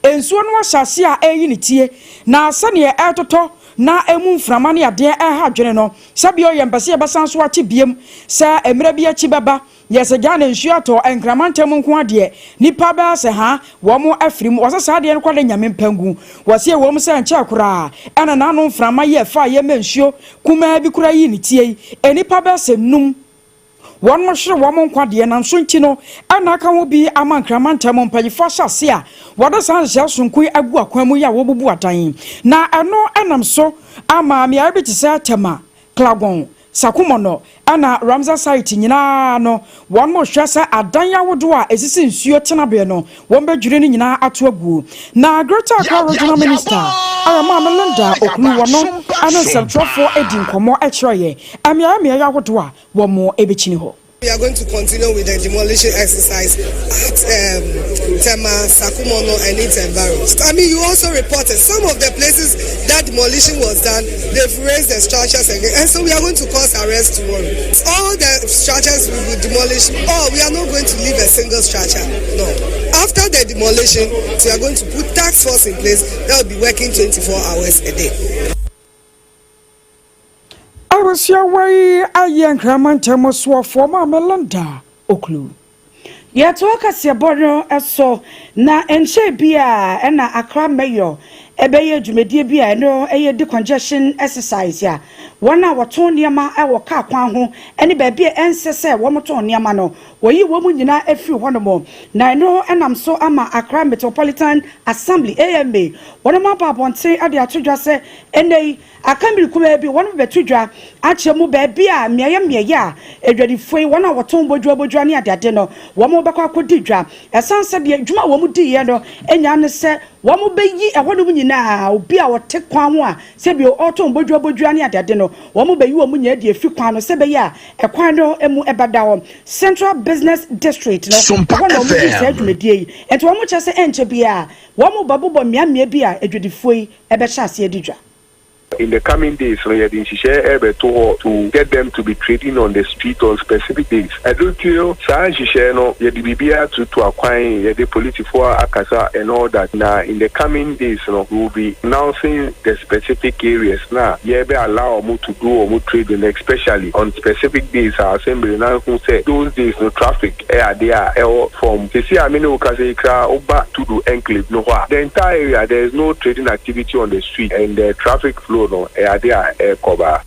Nsuo no ahyɛ ase a ɛreyi ne tie, na sɛdeɛ ɛretotɔ na emu mframa ne adeɛ ɛreha adwene no, sɛbio yɛmpɛ sɛ yɛbɛsan so akye biem sɛ mmerɛ bi akyi bɛba yɛ sɛ Ghana nsuo atɔ Nkrama ntam nko adeɛ, nipa bɛyɛ sɛ ha wɔn afiri mu. Wɔsɛ saa adeɛ no kɔ de Nyame mpangu. Wɔsi ɛwɔ mu sɛ nkyɛn koraa ɛna n'ano mframa yi ɛfa yɛ mɛ nsuo kumaa bi koraa yi ne tie yi, nipa bɛyɛ sɛ num wɔn hwere wɔn nkwadeɛ. Na nso nti no ɛna aka ho bi ama Nkrama ntam mpanyinfoɔ ahyɛ ase a wɔde saa nhyehyɛ sonko yi agu akwan mu yi a wɔbubu adan, na ɛno ɛnam so ama mmeaeɛ bi te sɛ Tema, Klagon, Sakumono ɛna Ramsar site nyinaa no, wɔn mo hwɛ sɛ adan ahodoɔ a esisi nsuo tenabeɛ no, wɔn bɛdwiri no nyinaa ato aguo. Na Greater Accra Regional Minister a Maame Linda Ocloo wɔ no ɛne nsɛmtwerɛfoɔ edi nkɔmmɔ ɛkyerɛ yɛ mmeaeɛ mmeaeɛ ahodoɔ a wɔn mo ɛbɛkyini hɔ. We are going to continue with the demolition exercise at Tema, Sakumono, and its environs. I mean, you also reported some of the places that demolition was done, they've raised the structures again. And so we are going to cause arrest tomorrow. All the structures we will demolish, oh, we are not going to leave a single structure. No. After the demolition, we are going to put task force in place that will be working 24 hours a day. Abusua yi ayɛ Nkrama ntam soɔfoɔ Maame Linda Ocloo. Yɛtoa kaseɛbɔ no so, na nkyɛn bi a ɛna Accra Mayor ɛbɛyɛ dwumadie bi a ɛno ɛyɛ decongestion exercise a wɔn a wɔtɔn nneɛma ɛwɔ kaa kwan ho ɛne baabi a ɛnsɛ sɛ wɔn tɔn nneɛma no, wɔyi wɔn nyinaa afiri hɔnom. Na ɛno ɛnam so ama Accra Metropolitan Assembly, AMA, wɔn aba abɔnten ɛde ato dwa sɛ ɛnɛ yi aka mmiri kumaa bi wɔn bɛto dwa akyerɛ mu baabi a mmeaeɛ mmeaeɛ a adwadifoɔ yi, wɔn a wɔtɔn bodua bodua ne adeade no, wɔn bɛkɔ akɔdi dwa. Ɛsan sɛ deɛ dwuma a wɔn diiɛ no anya ne sɛ wɔn bɛyi ɛhɔnom nyinaa, obi a wɔte kwan ho a sɛbi ɔtɔn bodua bodua ne adeade no, wɔn bɛyi wɔn nyinaa de efi kwan no sɛ bɛyɛ a ɛkwan no mu ɛbɛda hɔ. Central Business District no, ɛhɔ na wɔn di saa dwumadie yi. Nti wɔn kyerɛ sɛ ɛnkyɛ bi a wɔn bɛbobɔ mmeammea bi a adwadifoɔ yi ɛbɛhyɛ aseɛ di dwa. In the coming days no, yɛde nhyehyɛ ɛbɛto hɔ to get them to be trading on the street on specific days. Ɛdo nti saa nhyehyɛ no, yɛde biribiara tutu akwan, yɛde polisifoɔ akasa and all that. Na in the coming days no, we will be announcing the specific areas na yɛbɛ allow ɔmo to do ɔmo trading, especially on specific days a assembly na ho sɛ those days no, traffic ɛyɛ adeɛ a ɛwɔ fam. Sisi a mene wo kasa yi kra, woba Tudu enclave no hɔ a, the entire area, there is no trading activity on the street and the traffic flow no ɛyɛ adeɛ a ɛrekɔ baa.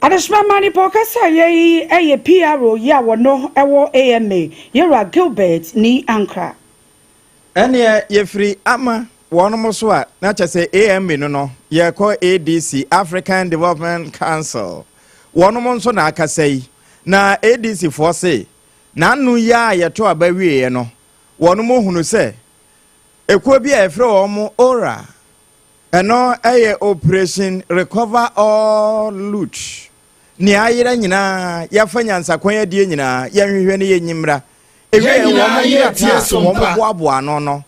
Adesoma ma nipa ɔkasa yɛ yi yɛ PRO yi a wɔno wɔ AMA, Yɛwura Gilbert Nii Ankrah. Ɛneɛ yɛfiri ama wɔnom so a, na kyɛ sɛ AMA no, yɛkɔ ADC, African Development Council, wɔnom nso na akasa yi. Na ADC foɔ se n'ano yi a yɛto aba wieɛ no, wɔnom hunu sɛ ekuo bi a yɛfrɛ wɔn ORA, ɛno ɛyɛ Operation Recover All Loot, nea ayerɛ nyinaa yɛafa nyansakwan adie nyinaa yɛnhwehwɛ ne yɛnyimmra ewie. Wɔn nkrataa a wɔn boaboa ano no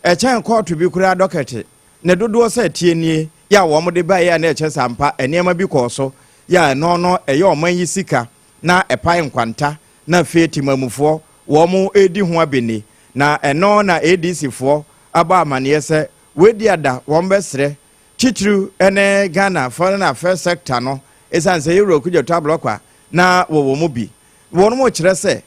ɛkyɛn kɔɔto bi koraa dɔkɛte ne dodoɔ sɛ tie nie yɛ a wɔn de baeɛ a na ɛkyɛ sampa nneɛma bi kɔɔ so yɛ a ɛno no ɛyɛ ɔman yi sika na ɛpae nkwanta, na afei temamufoɔ wɔn redi ho abɛni. Na ɛno na ADC foɔ abɔ amanneɛ sɛ wɔadi ada wɔn bɛsrɛ titiriw ne Ghana Foreign Affairs sector no, ɛsiane sɛ yɛwura Okudzeto Ablakwa na wɔwɔ mu bi. Wɔn mo kyerɛ sɛ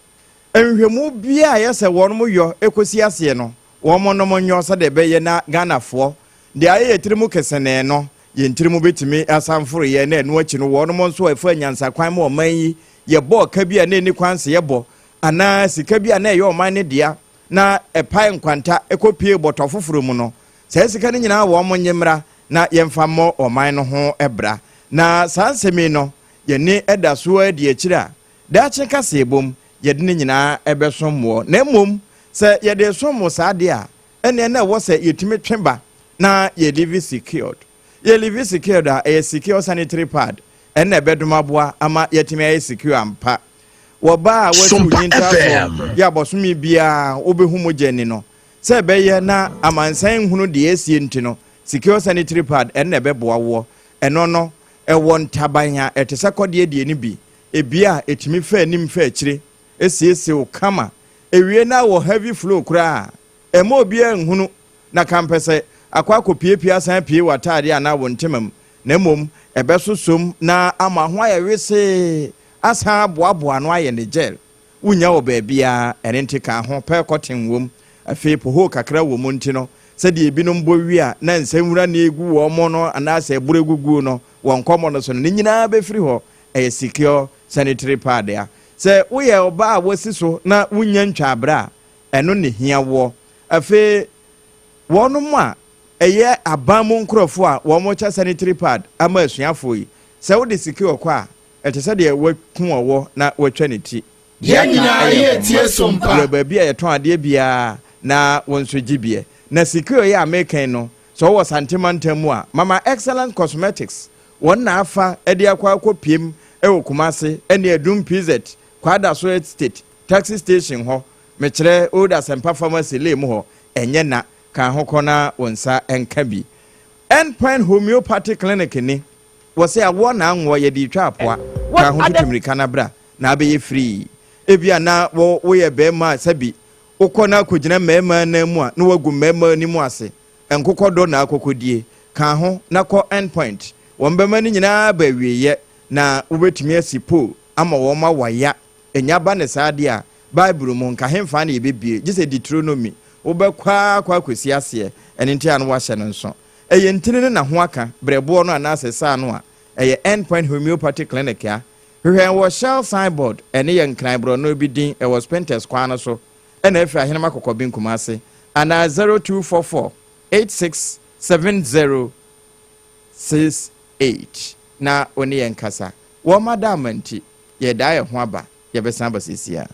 nhwɛmu biara a yɛ sɛ wɔn mo yɔ ekosi aseɛ no, wɔn nom nyɔ sɛdeɛ ɛbɛyɛ na Ghanafoɔ deɛ ayɛ yɛ tiri mu kesenee no, yɛn tiri mu bɛtumi asanforo yɛ. Na ɛno akyi no, wɔn mo nso ɛfa nyansakwan ma ɔman yi yɛbɔ ɔka bi a na ɛni kwan sɛ yɛbɔ anaa sika bi a na ɛyɛ ɔman ne dea na ɛpae nkwanta ɛkɔpie bɔtɔ foforɔ mu no, saa sika no nyinaa wɔn mo nye mmra na yɛmfa mmɔ ɔman no ho bra. Na saa nsɛm yi no, yɛne ɛda so adi akyire a daakye kaseɛ bom yɛde ne nyinaa ɛbɛsom moɔ. Na mmom sɛ yɛde som mo saa deɛ a, ɛneɛ na ɛwɔ sɛ yɛtumi twe ba na yɛ live secured. Yɛ live secured a, ɛyɛ secure sanitary pad ɛnna ɛbɛdom aboa ama yɛtumi ayɛ secure ampa. Wɔbaa a wɔatu nyinta so yɛ abɔsome biara wobɛhu mogya ni no, sɛ ɛbɛyɛ na amansan nhunu deɛ esie nti no, secure sanitary pad ɛnna ɛbɛboa woɔ. Ɛno no ɛwɔ ntaban a ɛte sɛ kɔdeɛ deɛ no bi ebi a ɛtumi fa anim fa akyire esiesie wo kama ewie. Na wɔ heavy flow koraa. Ɛmma obiara nhunu na kampɛsɛ akɔ akɔpiapia asan apue w'ataadeɛ anaa wo ntoma mu, na mmom ɛbɛsosɔ mu na ama ho ayɛ wesee asan aboaboa ano ayɛ ne gel. Wonnya wɔ baabiara, ɛno nti ka ho, pɛ kɔten wom. Afei pohoo kakra wɔ mu nti no, sɛdeɛ ebinom bɔ wie a na nsɛnwura na egu wɔn no anaasɛ ɛboro eguguo no wɔ nkɔmmɔ no so no, ne nyinaa bɛfiri hɔ. Ɛyɛ secure sanitary pad a sɛ woyɛ ɔbaa a woasi so na wonnya ntwaa bra a, ɛno na ɛhia woɔ. Afei wɔnom a ɛyɛ aban mu nkorɔfoɔ a wɔkyɛ sanitary pad ama asuafoɔ yi, sɛ wode secure kɔ a, ɛte sɛ deɛ waku ɔwɔ na watwa ne ti. Deɛ Yɛn aka nyinaa yɛ yɛretie nhoma. sompa. Wura baabi a yɛtɔn adeɛ biara na wo nso gye biɛ. Na secure yi a meka yi no, sɛ wowɔ Sante mantam mu a, Mama Excellence Cosmetics, wɔn na afa de akɔ akɔpiem wɔ Kumasi ne Adum PZ, Kwadaso Estate, Taxi Station hɔ, mekyerɛ Old Asɛmpa Pharmacy lane mu hɔ, ɛnyɛ na, ka ho kɔ na wo nsa nka bi. End Point Homeopathy Clinic ni, wɔse awoɔ na anwoɔ yɛde retwa apoa, ka ho tutu mmirika na bra na abɛyɛ firii. Ebia na wo woyɛ barima a sɛbi wokɔ na akɔgyina mmarima anan mu a na woagu mmarima anim ase, nkokɔ dɔ na akɔkɔdie, ka ho na kɔ End Point, wɔn bɛma no nyinaa aba awieɛ na wobɛtumi asi pole ama wɔn awaya. Ɛnya ba no saa deɛ a, Bible mu, nka henfa na yɛbɛbue, gye sɛ Deuteronomy, wobɛkɔ ara kɔ akɔsi aseɛ, ɛno nti a na woahyɛ no nso. Ɛyɛ ntini no na ho aka, berɛboɔ no anaasɛ saa no a, ɛyɛ End Point Homeopathy Clinic a. Hwehwɛ yɛn wɔ Shell signboard, ɛne yɛn Nkran borɔno bi din, ɛwɔ Spintex kwan no so, ɛna afiri Ahenema Kɔkɔben Kumasi, anaa 0244 86 70 68 na wo ne yɛn nkasa. Wɔn adaama nti, yɛredaa yɛn ho aba, yɛbɛsan aba seesei ara.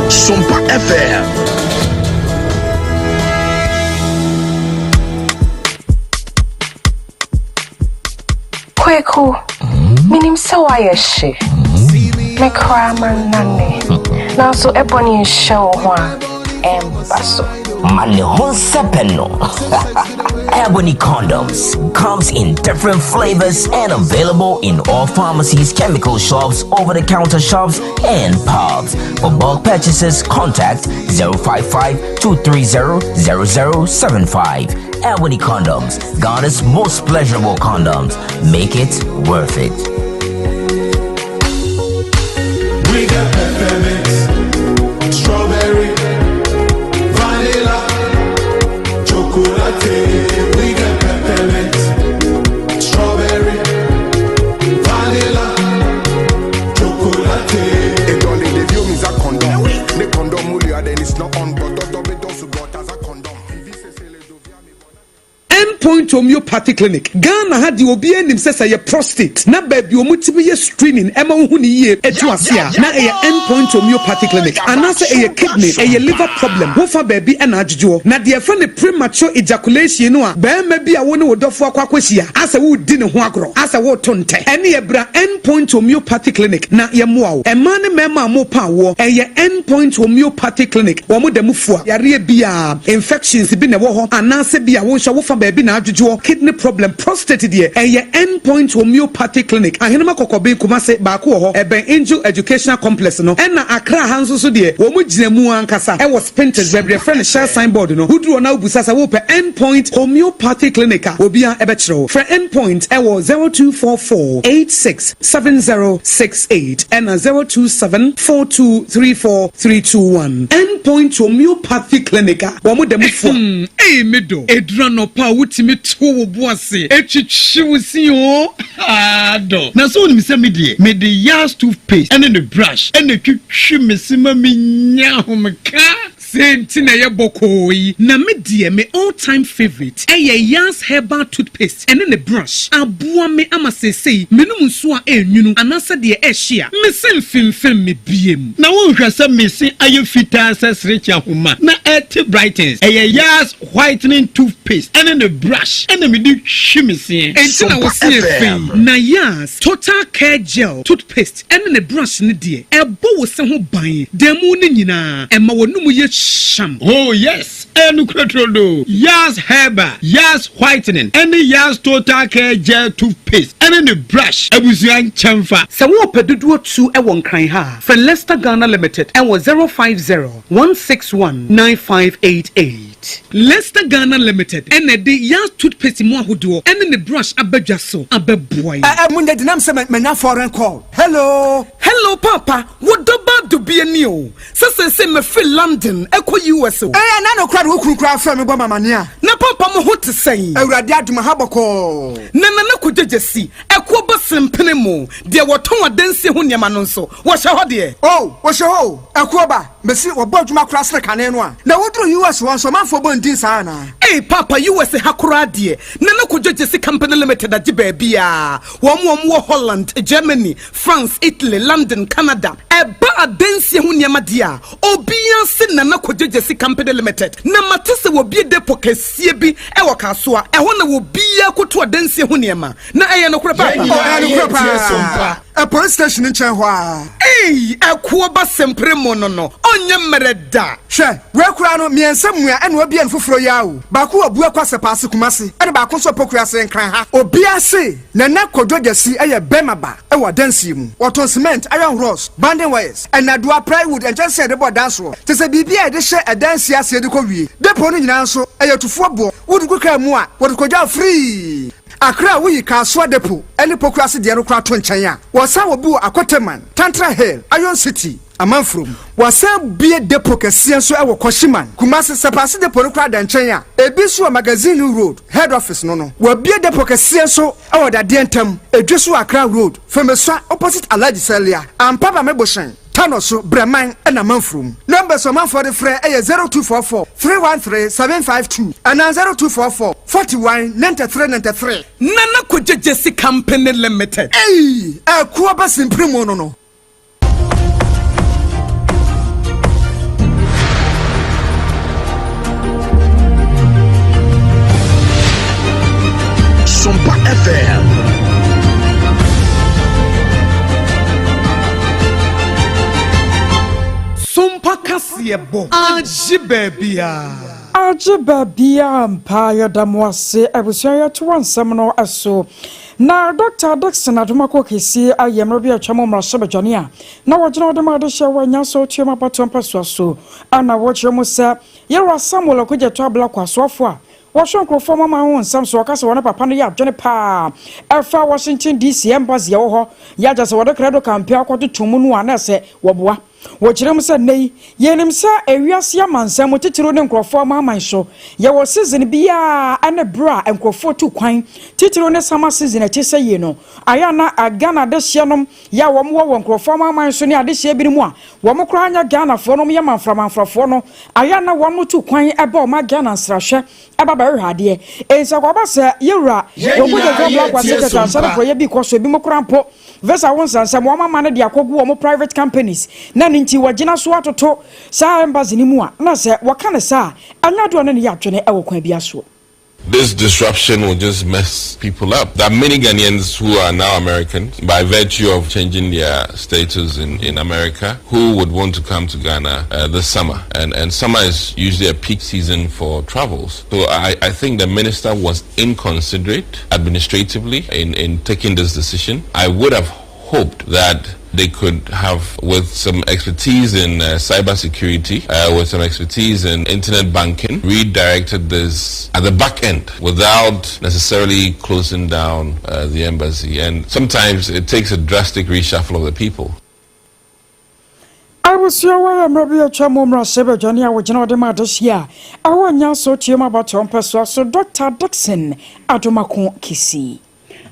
Sompa FM. Kweku, minim sɛ woayɛ hye. Me koraa mannane. Nanso ɛbɔ ne nhyɛ wo ho a, ɛmba so. Ma ne ho nsɛpɛ no. Ebony condoms comes in different flavors and available in all pharmacies, chemical shops, over-the-counter shops, and pubs. For bulk purchases, contact 055 230 0075. Ebony condoms, Ghana's most pleasurable condoms. Make it worth it. We got peppermint, strawberry, vanilla, chocolate. We got peppermint, strawberry, vanilla, chocolate. Edole de view me za condom. Ne condom mulia then it's not on but do be do got as a condom. End Point Homeopathy Clinic, Ghana ha deɛ obiara nim sɛ sɛ ɛyɛ prostate na baabi a wɔtumi yɛ screening ɛma wohu no yie ɛtu ase a na ɛyɛ End Point Homeopathy Clinic anaasɛ ɛyɛ kidney, ɛyɛ liver problem, wofa baabi na adwodwoɔ. Na deɛ yɛfrɛ no premature ejaculation no a barima bi a wo ne wo dɔfoɔ akɔ akɔhyia asɛ woredi ne ho agorɔ asɛ woreto ntɛ ɛneɛ bra End Point Homeopathy Clinic na yɛmmoa wo. Mmaa ne mmarima a morepa awoɔ ɛyɛ End Point Homeopathy Clinic wɔn da mu fua yareɛ biara. Infections bi na ɛwɔ hɔ anaasɛ bi a wo nso wofa baabi na adwodwoɔ, kidney problem, prostate deɛ ɛyɛ End Point Homeopathy Clinic, Ahenema Kɔkɔben, Kumase, baako wɔ hɔ, ɛbɛn Angel Educational Complex no, ɛna Accra ha nso so deɛ wɔn gyina mu ankasa ɛwɔ Spintex baabi deɛ yɛfrɛ no Shell sign board no, woduru hɔ na wobisa sɛ wopɛ End Point Homeopathy Clinic a obiara ɛbɛkyerɛ wo. Frɛ End Point ɛwɔ 0244 86 7068 ɛna 027 4234 321. End Point Homeopathy Clinic a wɔn da mu fua. Ei me dɔ, ɛduru anɔpa a wotumi to wo bo ase twitwi wo se oo, haa dɔ. Na sɛ wonim sɛ me deɛ, mede Yas toothpaste ne ne brush na ɛtwitwi me se ma menya ahomeka. Sei nti na ɛyɛ bɔkɔɔ yi. Na me deɛ me all time favourite ɛyɛ Yas herbal toothpaste ɛne ne brush. Aboa me ama seesei menom nsuo a ɛnwunu anaasɛ deɛ ɛhye a, me se mfemfem me biem. Na wonhwɛ sɛ me se ayɛ fitaa sɛ serekye ahoma na ɛte brightens. Ɛyɛ Yas whitening toothpaste ɛne ne brush ɛna mede twi me seɛ. Enti na wo se yɛ fɛ yi. Na Yas total care gel toothpaste ɛne ne brush no deɛ, ɛbɔ. Ɛbɔ wo se ho ban da mu no nyinaa. Ɛma w'anum yɛ hyam. Oh yes, ɛyɛ nokorɛ turodoo. Yaz Herbal, Yaz Whitening ɛne Yaz Total Care Gel Toothpaste ɛne ne brush abusua nkyɛnfa. Sɛ worepɛ dodoɔ tu wɔ Nkran ha a, frɛ Lester Ghana Limited wɔ 050 161 9588. Lester Ghana Limited na ɛde Yaz Toothpaste mu ahodoɔ ne ne brush aba dwa so abɛboa yɛn. Ɛ ɛ mo nyɛ denam sɛ manya foreign call. Hello. Hello paapa, wo dɔ ba dubia ni o, sɛ seesei mafiri London kɔ US o. Ɛɛ ɛna no koraa de wo kunu koraa frɛ me bɔ me amaneɛ a. Na paapa mo ho te sɛn? Awurade adom aha bɔkɔɔ. Na Nana Kogyegyesi, ɛkoɔ ba sempene mo, deɛ wɔtɔn adansie ho nneɛma no nso, wɔhyɛ hɔ deɛ? Oh, wɔhyɛ hɔ o, ɛkoɔ ba, mese wɔbɔ adwuma koraa sene kane no a. Na woduru US hɔ nso ɔmanfoɔ bɔ ndin saa anaa? Ei paapa US ha koraa deɛ, Nana Kogyegyesi Company Limited agye baabiaa. Wɔn a wɔwɔ Holland, Germany, France, Italy, London, Canada. Ɛba adansie ho nneɛma deɛ a, obiara se Nana Kojo Gyasi Company Limited. Na mate sɛ wɔbue depot kɛseɛ bi wɔ Kasoa. Ɛhɔ na obiara kɔtu adansie ho nneɛma. Na ɛyɛ nokorɛ paapa? Oh, ɛyɛ nokorɛ paa. Ɛ police station no nkyɛn hɔ ara. Ei, ɛkoɔ ba sempere mo no no, ɔnyɛ mmerɛ da. Hwɛ, wei koraa no, mmiɛnsa mua ɛna wabue no foforɔ yi ara o. Baako wɔ Buakwa Sɛpaase Kumasi ɛna baako nso wɔ Pokuase Nkran ha. Obiara se Nana Kojo Gyasi yɛ bɛrima ba wɔ adansie mu. Wɔtɔn cement, iron rods, banding wires, nnadewa, plywood, nkyɛnsee a yɛde bɔ dan soɔ, kyerɛ sɛ biribiara a yɛde hyɛ adansie aseɛ de kɔ wie. Depot no nyinaa nso, ɛyɛ tufoɔ boɔ. Wode gu kaa mu a, wɔde kɔgya wo free. Accra a woyi Kasoa Depot ne Pokuase deɛ no koraa to nkyɛn a, wɔsan wɔ bi wɔ Akoteman, Tantra Hill, Iron City, Amanfrom. Wɔasan bue depot kɛseɛ nso wɔ Kwashiman, Kumasi. Sɛpaase depot no koraa da nkyɛn a, ebi nso wɔ Magazine Road, Head Office no no. Wɔabue depot kɛseɛ nso wɔ Dadeɛ Ntam, Edweso Accra Road, Femesua opposite Alhaji Salia, Ampa Bame Bohyɛn, Tano so, Brɛman na Amanfrom. Numbers a ɔmanfoɔ de frɛ yɛ 0244 313 752 anaa 0244 41 93 93. Nana Kogye Gyasi Company Limited. Ei! Akuo ba simpiri mu no no. Sompa FM. Sompa kaseɛ bɔ agye baabiara. Agye baabiara ampa yɛda mo ase abusua yɛtoa nsɛm no so na Dɔkta Dickson Adomako Kesi ayɛ mmerɛ bi atwam mmarahyɛbadwani a na wɔgyina ɔde ma adehyeɛ wɔ Anyanso Otuam abatoɔ mpɛsoa so a na wɔkyerɛ mu sɛ Yɛwura Samuel Okudzeto Ablakwa soafoɔ a wɔhwɛ nkurɔfoɔ mama ho nsɛm so ɔka sɛ wɔne papa no yɛ adwene paa ɛfa Washington DC Embassy ɛwɔ hɔ yɛ agya sɛ wɔde credo kampe akɔtoto mu no a na ɛsɛ wɔboa. Wɔkyerɛ mu sɛ nnɛ yi, yɛnim sɛ ewiase amansan mu titiriw ne nkurɔfoɔ amanaman so, yɛwɔ season biara ne berɛ a nkurɔfoɔ tu kwan, titiriw ne summer season akyi sɛ yei no, ayɛ a na Ghana adehyeɛ nom yɛ a wɔn wɔ wɔ nkurɔfoɔ amanaman so ne adehyeɛ binom a wɔn koraa nyɛ Ghanafoɔ nom yɛ manframanfrafoɔ no, ayɛ a na wɔn tu kwan ba ɔman Ghana nsrahwɛ ba bɛhwehwɛ adeɛ. Enti akɔba sɛ yɛwura Yɛn wɔn nyinaa kɔgyagya Black yɛretie Secretary so ansa na mpa. porɔeɛ bi rekɔ so, ebinom koraa mpo Visa wo nsansɛm wɔn ama no de akɔgu wɔn private companies na ne nti wɔagyina so atoto saa embassy no mu a na sɛ wɔka no saa a ɛnyɛ adeɛ a ɔne no yɛ adwene wɔ kwan biara soɔ. This disruption will just mess people up. There are many Ghanaians who are now Americans by virtue of changing their status in, in America who would want to come to Ghana uh, this summer. And, and summer is usually a peak season for travels. So I, I think the minister was inconsiderate administratively in, in taking this decision. I would have hoped that they could have, with some expertise in uh, cybersecurity, uh, with some expertise in internet banking, redirected this at the back end without necessarily closing down uh, the embassy. And sometimes it takes a drastic reshuffle of the people. Abusua wɔ yɛ mmerɛ bi atwa mu mmarahyɛbadwani a wɔgyina ɔde ma adehyeɛ a ɛwɔ Nyanso Tuam abatoɔ mpɛsoa so Dɔkta Dickson Adomako Kissi.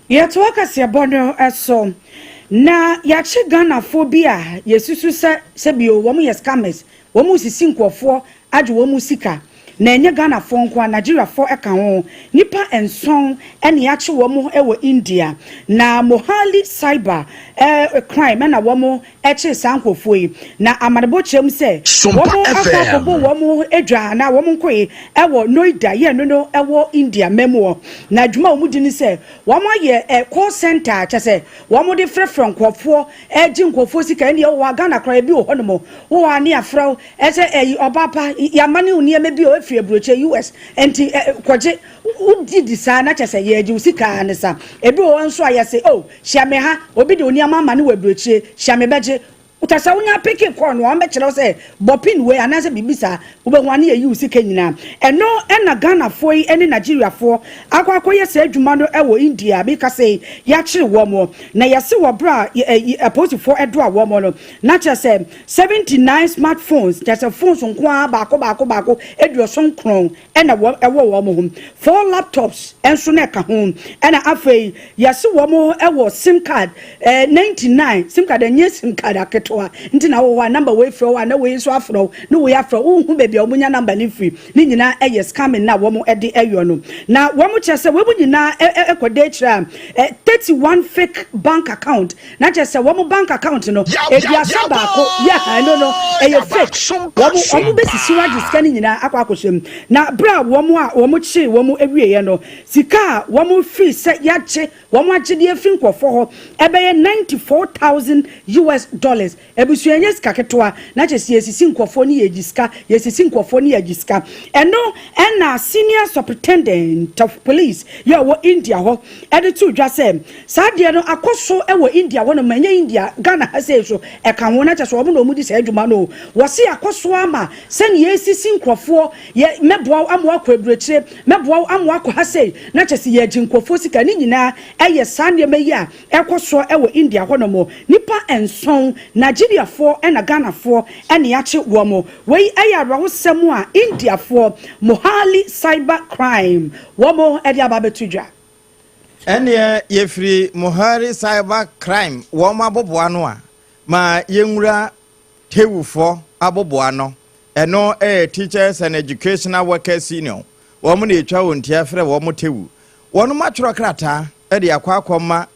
Yɛtoa kaseɛbɔ no so na yɛakye Ghanafoɔ bi a yɛsusu sɛ sɛbio wɔn yɛ scammers, wɔn resisi nkurɔfoɔ agye wɔn sika. Na ɛnyɛ Ghanafoɔ nko ara, Nigeriafoɔ ka ho. Nnipa nson na yɛakye wɔn wɔ India. Na Mohali Cyber Crime na wɔkyee saa nkurɔfoɔ yi. Na amanebɔ kyerɛ mu sɛ Sompa wɔakɔ FM. akɔbɔ wɔn dwa anaa wɔn nkoe wɔ Noida, yɛ ɛno no wɔ India man mu hɔ. Na dwuma a wɔdi ne sɛ wɔayɛ call centre a kyerɛ sɛ wɔde frɛfrɛ nkurɔfoɔ gye nkurɔfoɔ sika. Ɛnneɛ wɔ hɔ a Ghana koraa ebi wɔ hɔnom, wowɔ hɔ a ne yɛafrɛ wo Ɛsɛ ɛyi ɔbaa pa yamane wo nneɛma bi o efiri aburokyire US nti ɛ kɔgye wo di di saa na kyɛ sɛ yɛgye wo sika ne sa ebi wɔ hɔ nso a yɛse oh hyia me ha obi de wo nneɛma ama ne wɔ aburokyire hyia me bɛgye kyɛ sɛ wonya peke kɔɔ no wɔn bɛkyerɛ wo sɛ bɔ pin wei anaasɛ biribi saa wobɛhu ane yɛyi wo sika nyinaa ɛno ɛna Ghanafoɔ yi ne Nigeriafoɔ akɔ akɔyɛ saa adwuma no ɛwɔ India meka sɛ yɛakyere wɔn na yɛse wɔ berɛ a apolisifoɔ ɛdoa wɔn no na kyerɛ sɛ 79 smart phones, kyerɛ sɛ phones nko ara baako baako baako 79 na wɔ ɛwɔ wɔn ho. Four laptops nso na ɛka ho. Ɛna afei yɛse wɔn wɔ sim card eh, 99 sim card ɛnyɛ sim card aketewa nti na wɔ hɔ a number wei frɛ wo a na wei nso afrɛ wo ne wei afrɛ wo wonhu baabi a wɔn nya number no firi ne nyinaa ɛyɛ scamming na wɔn ɛde ɛyɔ no na wɔn kyerɛ sɛ wɔn nyinaa ɛkɔda akyire a 31 fake bank account Na kyerɛ sɛ wɔn bank account no 31 yɛ ɛno no ɛyɛ fake. Wɔn wɔn bɛsisi wɔn agye sika no nyinaa akɔ akɔhyɛ mu. Na berɛ a wɔn a wɔn kyee wɔn awieɛ no, sika a wɔn firi sɛ yɛagye wɔn agyedeɛ afiri nkurɔfoɔ hɔ ɛbɛyɛ 94,000 US dollars. Abusua ɛnyɛ sika ketewa. Na kyerɛ sɛ yɛsisi nkurɔfoɔ ne yɛgye sika, yɛsisi nkurɔfoɔ ne yɛgye sika. Ɛno ɛna senior superintendent of police yɛ ɔwɔ India hɔ ɛde too dwa sɛ Saa adeɛ no akɔ so wɔ India hɔ nom, ɛnyɛ India, Ghana ha sei nso ɛka ho, na kyerɛ sɛ wɔn na wɔdi saa adwuma no o. Wɔse akɔ so ara ma sɛdeɛ yɛresisi nkurɔfoɔ, yɛ, mɛboa wo ama woakɔ aburokyire, mɛboa wo ama woakɔ ha sei, na kyerɛ sɛ yɛregye nkurɔfoɔ sika. Ne nyinaa ɛyɛ saa nneɛma yi a ɛrekɔ soɔ wɔ India hɔ nom. Nnipa nson, Nigeriafoɔ ɛna Ghanafoɔ ɛna yɛakye wɔn. Wei ɛyɛ awerɛhosɛm a Indiafoɔ, Mohali Cyber Crime, wɔn de aba abɛto dwa. Ɛnneɛ yɛfiri Mohari Cyber Crime wɔn aboboano a, ma yɛnwura Tewufoɔ aboboano. Ɛno yɛ Teachers and Educational Workers Union. Wɔn na yɛtwa wɔn ti frɛ wɔn Tewu. Wɔn atwerɛ krataa de akɔ akɔma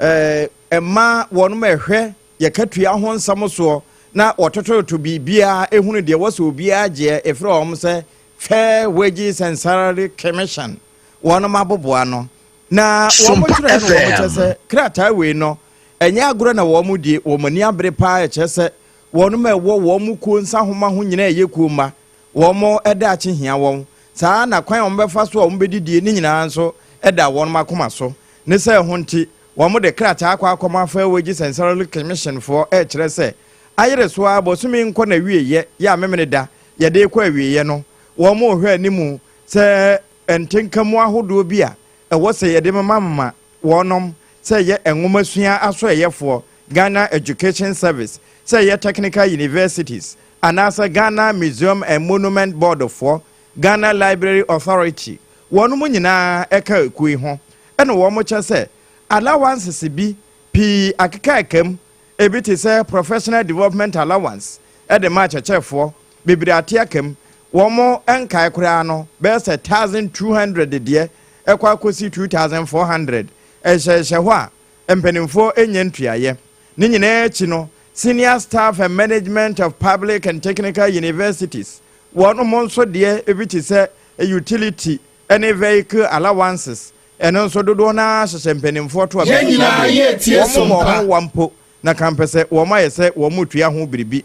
eh, mmaa wɔn ɛhwɛ yɛkatua ho nsɛm soɔ na wɔtototo biribiara ehunu deɛ wɔsɛ obiara gyeɛ efrɛ wɔn sɛ Fair Wages and Salary Commission. wɔnom aboboa ano, na wɔn twerɛ no wɔn kyɛ sɛ krataa wei no ɛnyɛ agorɔ na wɔn die, wɔn ani abere paa ɛkyerɛ sɛ wɔnom ɛwɔ wɔn kuo nsahoma ho nyinaa ɛyɛ kuo mma, wɔn daakye hia wɔn, saa na kwan a wɔn bɛfa so a wɔn bɛdidie ne nyinaa nso ɛda wɔnom akoma so, ne sɛ ɛho nti wɔn de krataa akɔ akɔma Fair Wages and Salary Commission foɔ ɛkyerɛ sɛ ayere so ara bosome nkɔ na wieɛ yɛ a memene da yɛde rekɔ awieɛ no wɔn rehwɛ animu sɛ ntenka mu ahodoɔ bi a ɛwɔ sɛ yɛde mema wɔnom, sɛ ɛyɛ nwomasua asoɛyɛfoɔ, Ghana Education Service, sɛ ɛyɛ Technical Universities, anaasɛ Ghana Museum and Monument Board foɔ, Ghana Library Authority, wɔnom nyinaa ɛka ekuo yi ho, ɛna wɔn kyɛ sɛ allowances bi pii akekaaka mu, ebi te sɛ Professional Development Allowance de ma akyerɛkyerɛfoɔ, bebree ate aka mu, Wɔn nkae koraa no, bɛyɛ sɛ 1,200 deɛ ɛkɔ akɔsi 2,400 ɛhyɛhyɛ hɔ a mpanimfoɔ nnya ntuaeɛ. Ne nyinaa akyi no, Senior Staff and Management of Public and Technical Universities, wɔn nso deɛ bi te sɛ utility ne vehicle allowances, ɛno nso dodoɔ no ara hyehyɛ mpanimfoɔ to a Yɛn nyinaa yɛretie wɔn som mmɔ pa. ho wa mpo na kampɛsɛ wɔn ayɛ sɛ wɔretua ho biribi.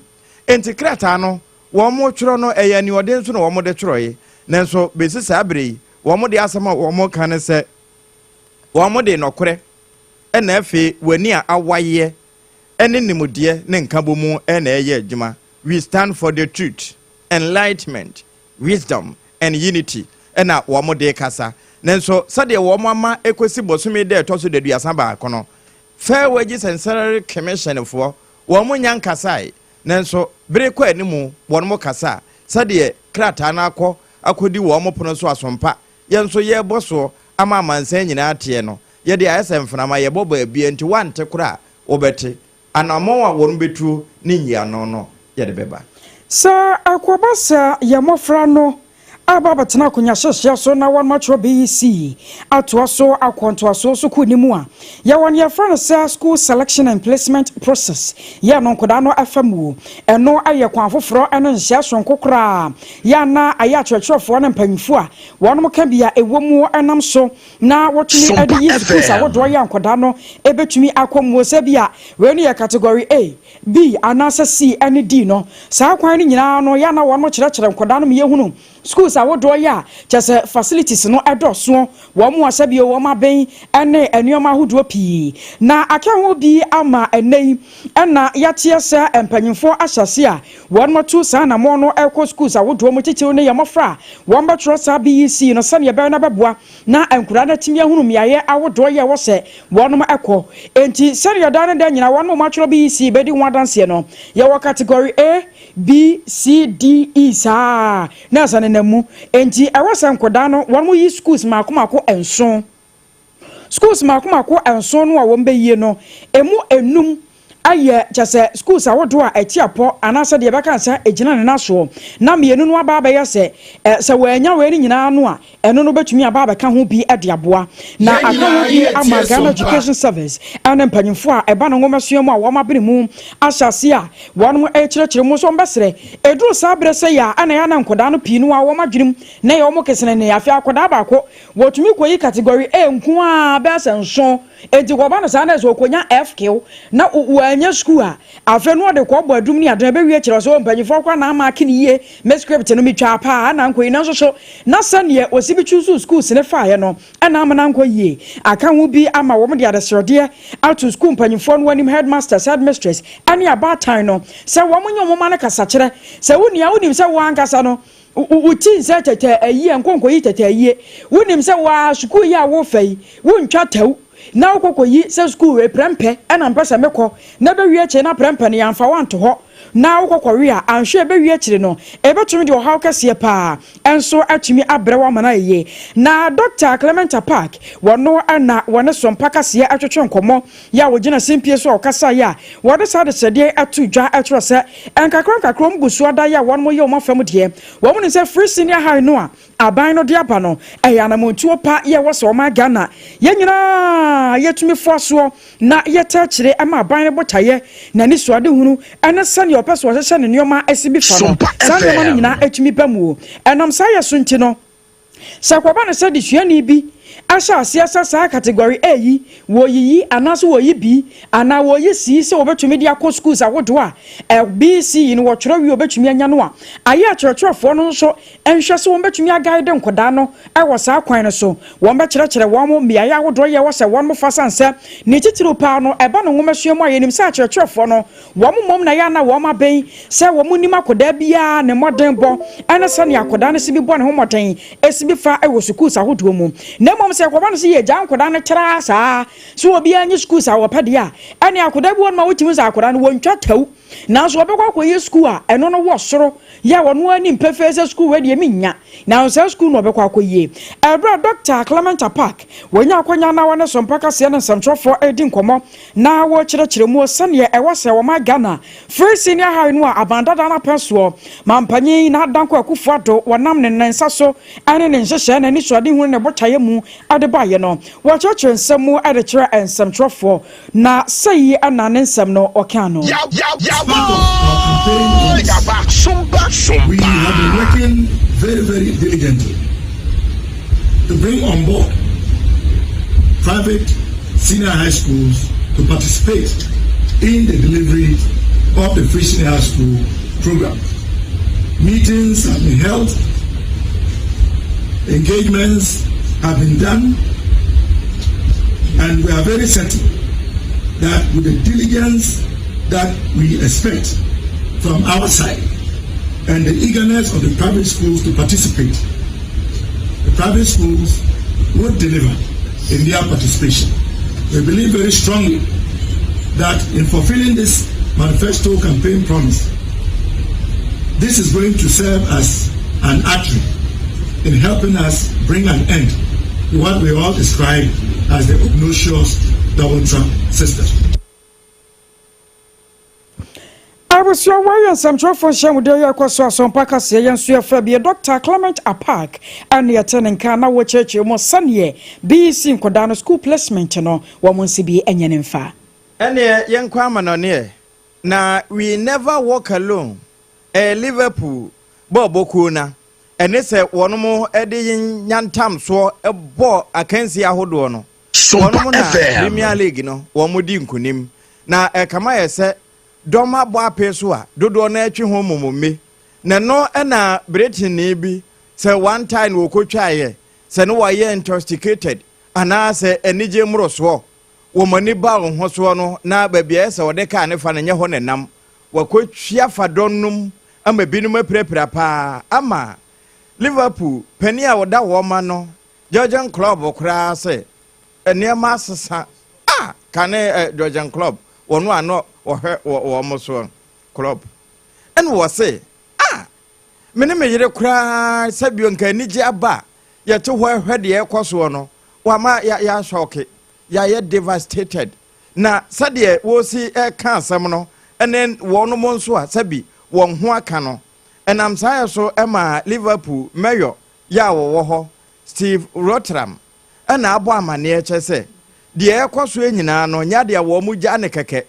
Enti krataa no Wɔtwerɛ no, ɛyɛ aniɔden so na wɔde twerɛeɛ, nanso bɛsi saa berɛ yi, wɔde asɛm a wɔka ne sɛ, wɔde nɔkorɛ na afei w'ani a awaeɛ ne nimdeɛ ne nkabɔmu na ɛyɛ adwuma. We stand for the truth, enlightenment, wisdom and unity na wɔde kasa. Nanso sɛdeɛ wɔn ama ɛkɔsi bosome da ɛtɔ so daduasa baako no, Fair Wages and Salary Commission foɔ, wɔn nnya nkasae. Nanso bere kɔ anim wɔn kasa a, sɛdeɛ krataa no akɔ akɔdi wɔn pono so asompa, yɛn nso yɛrebɔ soɔ ama amansan nyinaa ateɛ no, yɛde ayɛ sɛ mframa, yɛbɔ baabiara nti woante koraa a, wobɛte. Anammɔn a wɔn bɛtuo ne nyiano no, yɛde bɛba. Sɛ ɛkɔba sɛ yɛn mmɔfra no. Aba abɛtena akonnwa hyɛhyɛ so na wɔn atwerɛ BEC atoa so akɔ ntoasoɔ sukuu no mu a, yɛwɔ nea yɛfrɛ no sɛ School Selection and Placement Process, yɛ no nkwadaa no fa mu. Ɛno yɛ kwan foforɔ ne nhyehyɛɛ soronko koraa yɛ a na ayɛ akyerɛkyerɛfoɔ ne mpanyinfoɔ a wɔnom ka bi a ɛwɔ mu nam so na wɔtumi de yi schools ahodoɔ yɛ a nkwadaa no bɛtumi akɔ mu, sɛ bi a wei no yɛ category A, B anaasɛ C ne D no. Saa kwan no nyinaa no, yɛ a na wɔn kyerɛkyerɛ nkwadaa no ma yɛhunu schools ahodoɔ yɛ a kyerɛ sɛ facilities no dɔɔsoɔ, wɔn a sɛbio wɔn aben ne nneɛma ahodoɔ pii. Na aka ho bi ama ɛnnɛ yi na yɛateɛ sɛ mpanyinfoɔ ahyɛ ase a wɔn atu saa anammɔn no rekɔ schools ahodoɔ mu, titiriw ne yɛn mmɔfra a wɔn bɛtwerɛ saa BEC no, sɛdeɛ ɛbɛyɛ no bɛboa na nkwadaa no atumi ahunu mmeaeɛ ahodoɔ yɛ ɛwɔ sɛ wɔnom kɔ. Enti sɛdeɛ daa ne da nyinaa wɔnom a wɔatwerɛ BEC bɛdi ho adanseɛ no, yɛwɔ category A, B, C, D, E saa ara na ɛsɛ nenam mu. Enti ɛwɔ sɛ nkwadaa no wɔnom yi schools mmaako mmaako nson. Schools mmaako mmaako nson no a wɔbɛyie no, ɛmu nnum ayɛ kyɛ sɛ schools ahodoɔ a ɛte apɔ anaasɛ deɛ yɛbɛka sɛ ɛgyina ne nan soɔ, na mmienu no aba abɛyɛ sɛ sɛ wɔannya wei no nyinaa no a, ɛno no bɛtumi aba abɛka ho bi de aboa. Na Yɛn aka ho nyinaa bi yɛ ama tie Ghana sompa. Education Service ne mpanyimfoɔ a ɛba no nwomasua mu a wɔn abene mu ahyɛ aseɛ a wɔn rekyerɛkyerɛ mu nso wɔbɛsrɛ ɛduru saa berɛ sɛ yɛ a ɛna yɛ a na nkwadaa no pii no a wɔn adwenem na ɛyɛ wɔn kesenenee. Afei akwadaa baako wɔtumi kɔyi category A nko ara bɛyɛ sɛ nson. Enti kɔba no saa na sɛ ɔkɔnya FQ na wannya sukuu a, afei no ɔde kɔbɔ adum ne adan bɛwie kyerɛ sɛ mpanyinfoɔ koraa na ama ake ne yie, me script no metwaa paa na ankɔ yi, nanso so na sɛdeɛ ɔsi bi choose schools ne faeɛ no na ama no ankɔ yie. Aka ho bi ama wɔn de adesrɛdeɛ ato sukuu mpanyinfoɔ no anim, headmasters, headmistress ne abaatan no sɛ wɔn nyɛ wɔn mma no kasakyerɛ. Sɛ wo nua wonim sɛ wo ankasa no Wo ti nsɛ tɛtɛ ayie, nkonkoyi tɛtɛ ayie. Wonim sɛ wo ara sukuu yi a worefa yi, wontwa tɛw na wokɔkɔyi sɛ sukuu wei prɛmpɛ na mpɛ sɛ mekɔ na ɛbɛwie akyire na prɛmpɛ no yɛamfa wo anto hɔ na wokɔkɔwe a, anhwɛ ɛbɛwie akyire no, ɛbɛtumi de ɔhaw kɛseɛ pa ara nso atumi abrɛ wo ama no ayɛ yie. Na Dɔkta Clement Apaak, wɔno na wɔne Sompa Kaseɛ twetwe nkɔmmɔ Yɛ a wɔgyina simpie so a wɔkasaeɛ a wɔde saa adesrɛdeɛ yi too dwa kyerɛ sɛ nkakrankakra wɔn gu so ada yɛ a wɔn yɛ wɔn afa mu deɛ. Wɔn nim sɛ Free Senior High no a aban no de aba no ɛyɛ anamontuo pa yɛ ɛwɔ sɛ ɔman Ghana yɛn nyinaa yɛtumi foa soɔ na yɛtaa akyire ma aban no botaeɛ, n'anisoadehunu ne sɛdeɛ ɔpɛ sɛ ɔhyehyɛ ne nneɛma si bi fa no saa nneɛma no nyinaa tumi ba mu. Ɛnam saa yɛ so nti no, Sɛ ɛkɔba no sɛ desuani bi ahyɛ aseɛ sɛ saa category A yi wɔyiyi anaasɛ wɔyi B anaa wɔyi C sɛ wɔbɛtumi de akɔ schools ahodoɔ a B, C yi no wɔtwerɛ wie wɔbɛtumi anya no a, ayɛ akyerɛkyerɛfoɔ no nso nhwɛ sɛ wɔbɛtumi aguide nkwadaa no wɔ saa kwan no so. Wɔbɛkyerɛkyerɛ wɔn mmeaeɛ ahodoɔ yɛ ɛwɔ sɛ wɔn fa sane sɛ ne titiriw paa no ɛba no nwomasua mu a yɛnim sɛ akyerɛkyerɛfoɔ no Wɔn mmom na ɛyɛ a na wɔn aben sɛ wɔnim akwadaa biara ne mmɔdenbɔ ne sɛnea akwadaa no si bi bɔ ne ho mmɔden si bi fa wɔ sukuus ahodoɔ mu. Na mmom sɛ ɛkɔba no sɛ yɛgyaa nkwadaa no traa saa sɛ obiara nye sukuus a wɔpɛ deɛ a, ɛnneɛ akwadaa bi wɔ hɔnom a wotumi hu sɛ akwadaa no wɔntwa tɛw nanso ɔbɛkɔ akɔyɛ sukuu a ɛno no wɔ soro yɛ a ɔno ara nim pefee sɛ sukuu wei deɛ mennya nanso saa sukuu no ɔbɛkɔ akɔyie. Ɛberɛ a Dɔkta Clement Apaak wɔnya akwanya na wɔne Sompa Kaseɛ ne nsɛmtwerɛfoɔ redi nkɔmmɔ na wɔrekyerɛkyerɛ mu sɛdeɛ ɛwɔ sɛ wɔma Ghana Free Senior High no a aban dada no apɛn soɔ ma mpanyin Nana Dankwa Akufo Addo wɔnam ne ne nsa so ne ne nhyehyɛɛ n'anisoadehunu ne botaeɛ mu de baeɛ no. Wɔkyerɛkyerɛ nsɛm mu de kyerɛ nsɛmtwerɛfoɔ na sɛi na ne nsɛm no ɔkaa no. Part of our campaign is we have been working very, very diligently to bring on board private senior high schools to participate in the delivery of the free senior high school program. Meetings have been held, engagements have been done, and we are very certain that with the diligence that we expect from our side and the eagerness of the private schools to participate, the private schools would deliver in their participation. We believe very strongly that in fulfilling this manifesto campaign promise, this is going to serve as an artery in helping us bring an end to what we all describe as the obnoxious double track system. Abusua wei yɛ nsɛmtwerɛfoɔ nhyiamudeɛ yi a ɛkɔ so Asɔmpa kaseɛ yɛn nso yɛfrɛ bi Dɔkta Clement Apaak ɛne yɛte ne nka na wɔkyerɛkyerɛ mu sɛdeɛ BEC nkwadaa no school placement no wɔn nsi bi nyɛ ne mfa. Ɛneɛ yɛnkɔ amanɔne ɛ. Na We Never Walk Alone ɛyɛ Liverpool bɔɔlbɔ kuo na ɛne sɛ wɔnom de nyantamsoɔ bɔ akansie ahodoɔ no wɔnom na Premier League no wɔn di nkunim na ɛkama yɛ sɛ dɔm abɔ apee so a dodoɔ no ɛtwe ho momomme na ɛno na Britainni bi sɛ one time na wɔkɔtwaeɛ sɛ ne wɔyɛ intoxicated anaasɛ anigye mmorosoɔ wɔn ani ba wɔn ho soɔ no na baabi a ɛyɛ sɛ wɔde kaa no fa no nyɛ hɔ na ɛnam. Wɔakɔtwi afa dɔn no mu ama binom apirapira paa ama Liverpool panin a ɔda wɔn ano Jurgen Klopp koraa sɛ nneɛma asesa a kane eh, Jurgen Klopp wɔn a na wɔhwɛ wɔn soɔ Klopp ɛna wɔse a me ne me yere koraa sɛbio nka anigye aba a yɛte hɔ ɛhwɛ deɛ ɛkɔ soɔ no wama yɛasɔke yɛayɛ devastated na sɛdeɛ wɔsi ɛka asɛm no ɛne wɔnom nso a sɛbi wɔn ho aka no ɛnam saa yɛ so ɛma Liverpool mayor yɛ a wɔwɔ hɔ Steve Rotheram ɛna abɔ amanneɛ kyɛ sɛ deɛ ɛkɔ soɔ nyinaa no nyɛ adeɛ a wɔn gya ne kɛkɛ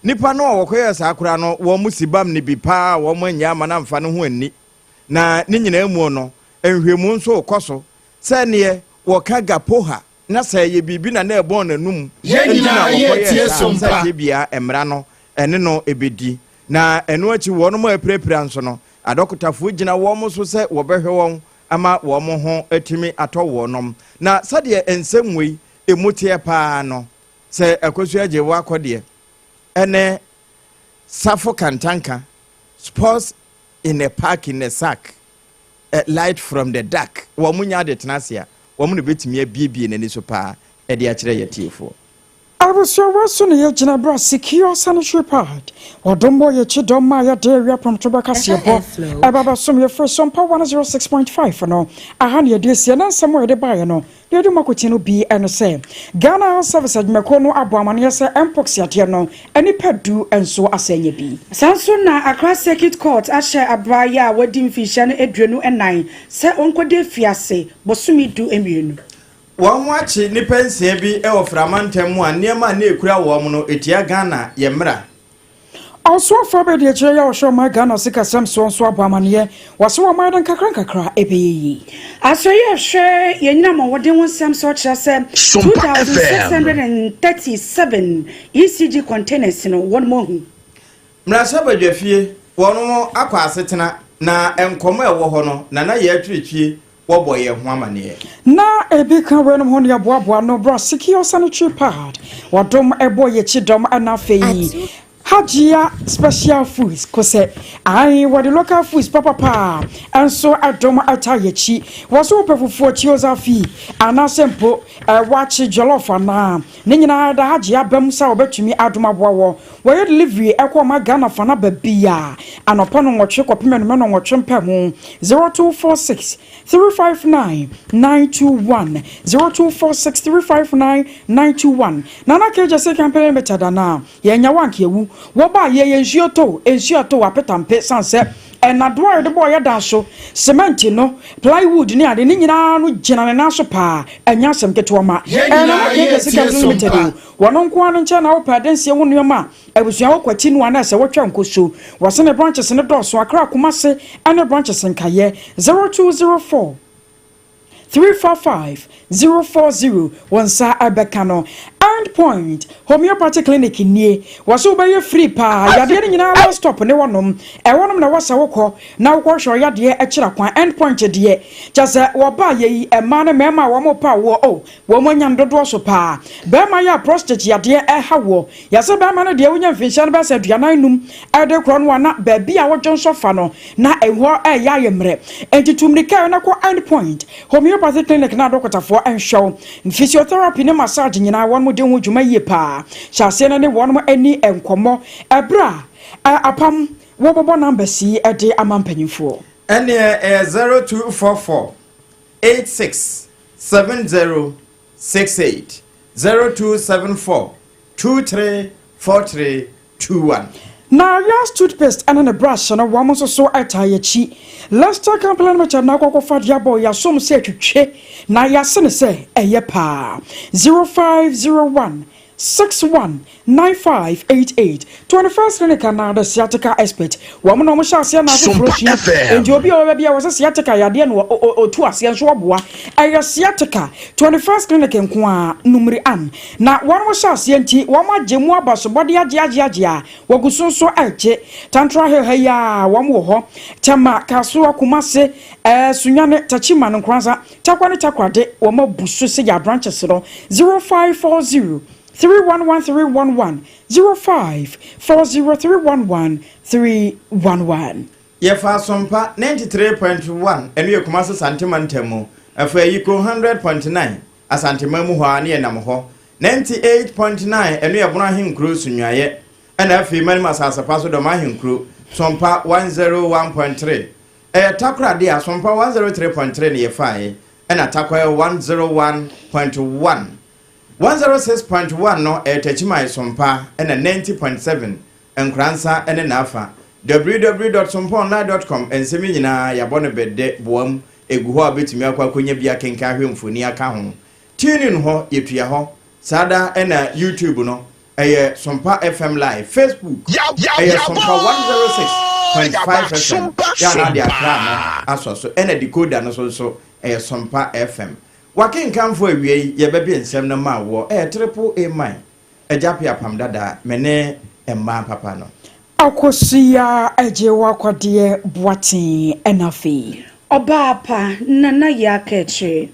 nipa no a wɔkɔyɛ saa koraa no wɔn si bam ne bi paa wɔn anya ama no amfa ne ho anni na ne nyinaa mu no nhwɛmu nso rekɔ so sɛ neɛ wɔka gapoha na sɛ ɛyɛ biribi na na ɛbɔn n'anum Yɛn nti na nyinaa wɔkɔyɛɛ yɛretie saa so sɛ mpa. tebea mmara no ɛne no ɛbɛdi na ɛno akyi wɔn a apirapira nso no adɔkotafoɔ gyina wɔn so sɛ wɔbɛhwɛ wɔn ama wɔn ho atumi atɔ wɔnom na sɛdeɛ nsɛm wei emu teɛ paa no sɛ Akosua agye wɔ akɔdeɛ ɛne Safo Kantanka sports in a park in a sack uh, light from the dark wɔn mo nya ade tena ase a wɔn na bɛtumi abiebie n'ani so paa ɛde akyerɛ yɛ tiefoɔ. Abusuawa so na yɛgyina berɛ a secure sanitary pad wɔdom bɔ yɛkyi dɔm ma yɛde awia prɔmto bɛkaseɛ bɔ ɛba bɛsom yɛfiri Sompa 106.5 no aha ne yɛde asie na nsɛm a yɛde baeɛ no deɛ yɛde mu akɔtie no bi ɛno sɛ Ghana Health Service adwumakuo no abɔ amanneɛ sɛ mpox yadeɛ no nnipa 10 nso asɛ nyɛ bi. Saa nso na Accra Circuit Court ahyɛ abrayɛ a wadi mfinhyia no 24 sɛ ɔnkɔda afiase bosome 12. Wɔn ho akye nnipa 6 bi wɔ Frama ntam mu a nneɛma a na ekura wɔn no etia Ghana yɛ mmara. Ɔsoafoɔ bɛdi akyire yɛ ɔhwɛ ɔman Ghana sikasɛm soɔ nso abɔ amaneɛ wɔ sɛ wɔn ayɛ no nkakra nkakra ɛbɛyɛ yie. Asɔre a ɛhwɛ yɛn nyinam ɔwɔden ho nsɛm so kyerɛ sɛ Sompa FM. 2,637 ECG containers no wɔn mu ahu. Mmarahyɛbadwafie wɔn akɔ asetena na nkɔmɔ a ɛwɔ hɔ no nana yɛ atwiretwie wɔbɔ yɛn ho amanneɛ. Na ebi ka weinom ho ne ɛboaboa no bra secure sanitary pad wɔdom ɛbɔ yɛkyi dɔm ɛna afei Hajia Special Foods kosɛ ae wɔde local foods papapa ɛnso ɛdom ɛta yɛkyi wɔ so wopɛ fufuo kioza fi anaasɛ mpo ɛwakye jollof anaa ne nyinaa da Hajia bɛm sɛ wɔbɛtumi adom aboa wɔ wɔyɛ delivery ɛkɔ ɔma Ghana fa na baabia anɔpa no 8 kɔpem anumɛ no 8 mpɛ mu 0246 359 921, 0246 359 921. Nana Kegya sɛ Company Limited anaa yɛnya wankeawu wɔba yɛyɛ nsuo tɔ nsuo atɔ apetampe san sɛ ɛnadoa a yɛde bɔɔ yɛ so cement no, plywood ne ade ne nyinaa no gyina ne nan so paa ɛnyɛ asɛm ketewa ma Nana Kegya sɛ Company Limited o wɔno nko ara no nkyɛn na wopɛ adansie ho nneɛma a abusua wɔ no anaa sɛ wɔtwa nkoso wɔse ne branches ne dɔɔso Akra, Kumase ɛne branches nkayɛ 0204 345 040 wɔn nsa ɛbɛka no. End Point Homeopathy Clinic nie wɔso wobɛyɛ free paa yadeɛ no nyinaa last stop ne wɔnom ɛwɔnom na wɔsɛ wokɔ na wokɔhwɛ ɔyadeɛ akyira kwan. End Point deɛ kyɛ sɛ wɔbaa yɛ yi mmaa ne mmarima a wɔn pa wɔ o wɔn anya no dodoɔ so paa bɛrima yɛ a prostate yadeɛ ɛha wɔ yɛsɛ bɛrima no deɛ wonya mfinhyia no bɛsɛ 45 ɛde korɔ no ana baabi a wɔdwo nso fa no na ɛhɔ ɛyɛ ayɛ mmerɛ nti tumirika na kɔ End Point Homeopathy Clinic na adɔkotafoɔ nhwɛw physiotherapy ne massage nyinaa wɔn mo de ho dwuma yie paa hyɛ aseɛ no ne wɔn mo ani nkɔmmɔ ɛberɛ a apam wɔbɔbɔ numbers yi ɛde ama mpanyinfoɔ. Ɛneɛ ɛyɛ 0244 86 70 68, 0274 23 43 21. Na Yas toothpaste ne ne brush no wɔn nso so taa yɛakyi. Lester Company Limited na akɔ akɔfa de abɔ yɛasom sɛ twitwe na yɛase no sɛ ɛyɛ paa. 0501 61 9588 21st Clinic anaa The Sciatica Expert wɔn na wɔn hyɛ aseɛ na afoforɔ sua. Enti obi a ɔbɛba bi a wɔsɛ sciatica yadeɛ no ɔtu aseɛ nso ɔboa. Ɛyɛ sciatica 21st Clinic nko ara numri an na wɔn hyɛ aseɛ nti wɔn agye mu abasobɔde agye agye agye a wɔgu so nso regye. Tantra Hill ha yi ara wɔn wɔ hɔ. Tema, Kasoa, Kumase, ɛɛ Sunyani, Techiman, Nkoranza, Tarkwa ne Takoradi wɔn abu so sɛ yɛ branches no 0540 311 311 0540 311 311. Yɛfa Asompa 93.1 ɛno yɛ Kumase Sante mantam mu, afei Ayiko 100.9 Asanteman mu hɔ ara ne yɛnam hɔ, 98.9 ɛno yɛ Bono Ahenkuro Sunyuayɛ, ɛna afei Manim Asasepa so Dɔm Ahenkuro, Sompa 101.3 ɛyɛ Takoradi a Sompa 103.3 ne yɛfaeɛ, ɛna Tarkwa 101.1 106.1 no ɛyɛ Takyiman Sompa ɛna 90.7 Nkoransa ne n'afa. www.sompaonline.com Nsɛm yi nyinaa yɛabɔ no bɛdɛ boa mu egu hɔ a wobɛtumi akɔ akɔnya bi akenkan ahwɛ mfoni aka ho. TuneIn hɔ yɛtua hɔ. Saa da na YouTube no ɛyɛ Sompa FM Live. Facebook ɛyɛ Sompa 106.5 FM. Yɛ a na ade akra no asɔ so. Ɛna decoder no so nso ɛyɛ Sompa FM. Wakenkanfo awia yi yɛbɛbie nsɛm no ma woɔ. Ɛyɛ Triple A Mine. Agya Appiah Apam Dada me ne mmaa papa no. Akosua Agyewakwadeɛ Boateng ɛna afei. Ɔbaa pa, Nana Yaa Kaakyire.